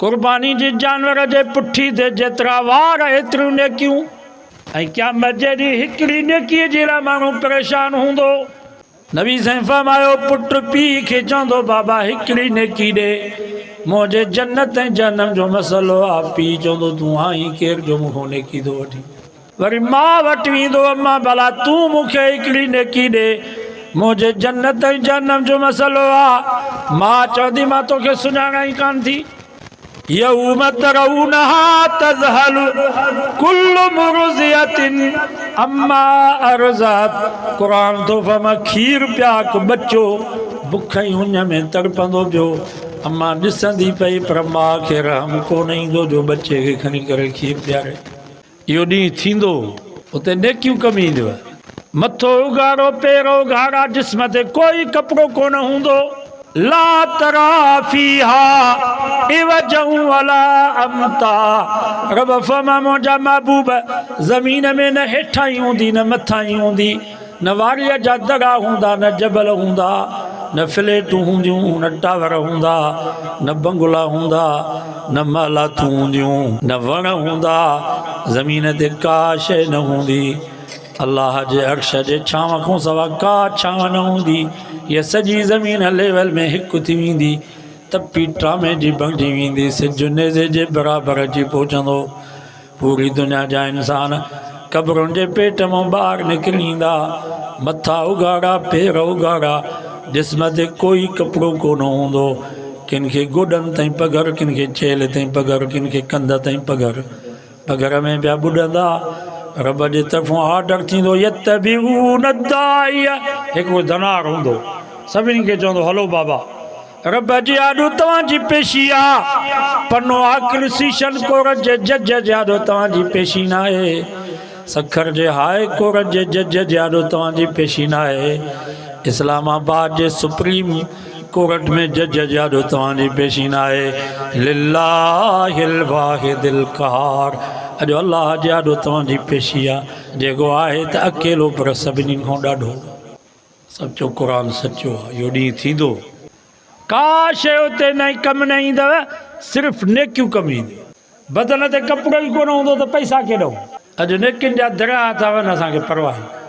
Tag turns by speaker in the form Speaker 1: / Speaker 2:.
Speaker 1: قرباني جي جانور جي پٺي تي جيترا وار ايتريون نيڪيون ۽ قيامت جي ڏينهن هڪڙي نيڪي جي لاء ماڻهو پريشان هوندو. نبي سائين فرمايو، پٽ پيء کي چوندو بابا هڪڙي نيڪي ڏي، منهنجي جنت ۽ جهنم جو مسئلو آ، پيء چوندو تون آهين ڪير جو مون کان نيڪي ٿو وٺين. وري ماء وٽ ويندو اما ڀلا تون مون کي هڪڙي نيڪي ڏي، منهنجي جنت ۽ جهنم جو مسئلو آ، ماء چوندي مان توکي سڃاڻان ئي ڪانه ٿي. يوم ترونها تذهل ڪل مرضعة عما ارضعت قرآن ٿو فرمائي کير پياڪ ٻچو بک ۽ اڃ ۾ تڙپندو پيو اما ڏسندي پئي پر ماء کي رحم ڪونه ايندو جو ٻچي کي کڻي ڪري کير پياري. اهو ڏينهن ٿيندو، اتي نيڪيون ڪم اينديون. مٿو اگهاڙو، پير اگهاڙا، جسم تي ڪوئي ڪپڙو ڪونه هوندو. لا تريٰ فيها عوجا ولا امتا رب فرمايو، منهنجا محبوب! زمين ۾ نه هيٺاهين هوندي نه مٿاهين هوندي. نه واريء جا دڙا هوندا، نه جبل هوندا، نه فليٽون هونديون، نه ٽاور هوندا، نه بنگلا هوندا، نه محلاتون هونديون، نه وڻ هوندا، زمين تي ڪا شيء نه هوندي. الله جي عرش جي ڇانو کان سوا ڪا ڇانو نه هوندي. هيء سڄي زمين ليول ۾ هڪ ٿي ويندي. تپي ٽرامي جي بڻجي ويندي. سج نيزي جي برابر اچي پهچندو. پوري دنيا جا انسان قبرن جي پيٽ مان ٻاهر نڪري ايندا، مٿا اگهاڙا، پير اگهاڙا، جسم تي ڪوئي ڪپڙو ڪونه هوندو، ڪن کي گوڏن تائين پگهر، ڪن کي چيلهه تائين پگهر، ڪن کي ڪنڌ تائين پگهر، پگهر ۾ پيا ٻڏندا، رب جي طرفون آرڊر ٿيندو يتبعون الداعي هڪڙو ڌنار هوندو سڀني کي چوندو هلو بابا. رب جي آڏو توهان جي پيشي آ. پنو عاقل سيشن ڪورٽ جي جج جي آڏو توهان جي پيشي ناهي. سکر جي هاء ڪورٽ جي جج جي آڏو توهان جي پيشي ناهي. اسلام آباد جي سپريم ڪورٽ ۾ جج جي آڏو توهان جي پيشي ناهي. لله الواحد القهار اڄ الله جي آڏو توهان جي پيشي آ. جيڪو آهي ته اڪيلو پر سڀني کان ڏاڍو. سچو قرآن سچو آ اهو ڏينهن ٿيندو. ڪا شيء اتي نه ڪم نه ايندو صرف نيڪيون ڪم اينديون. بدن تي ڪپڙو ئي ڪونه هوندو ته پئسا ڪيڏانهن. اڄ نيڪين جا درياهه ٿا وهن اسان کي پرواهه ئي ناهي.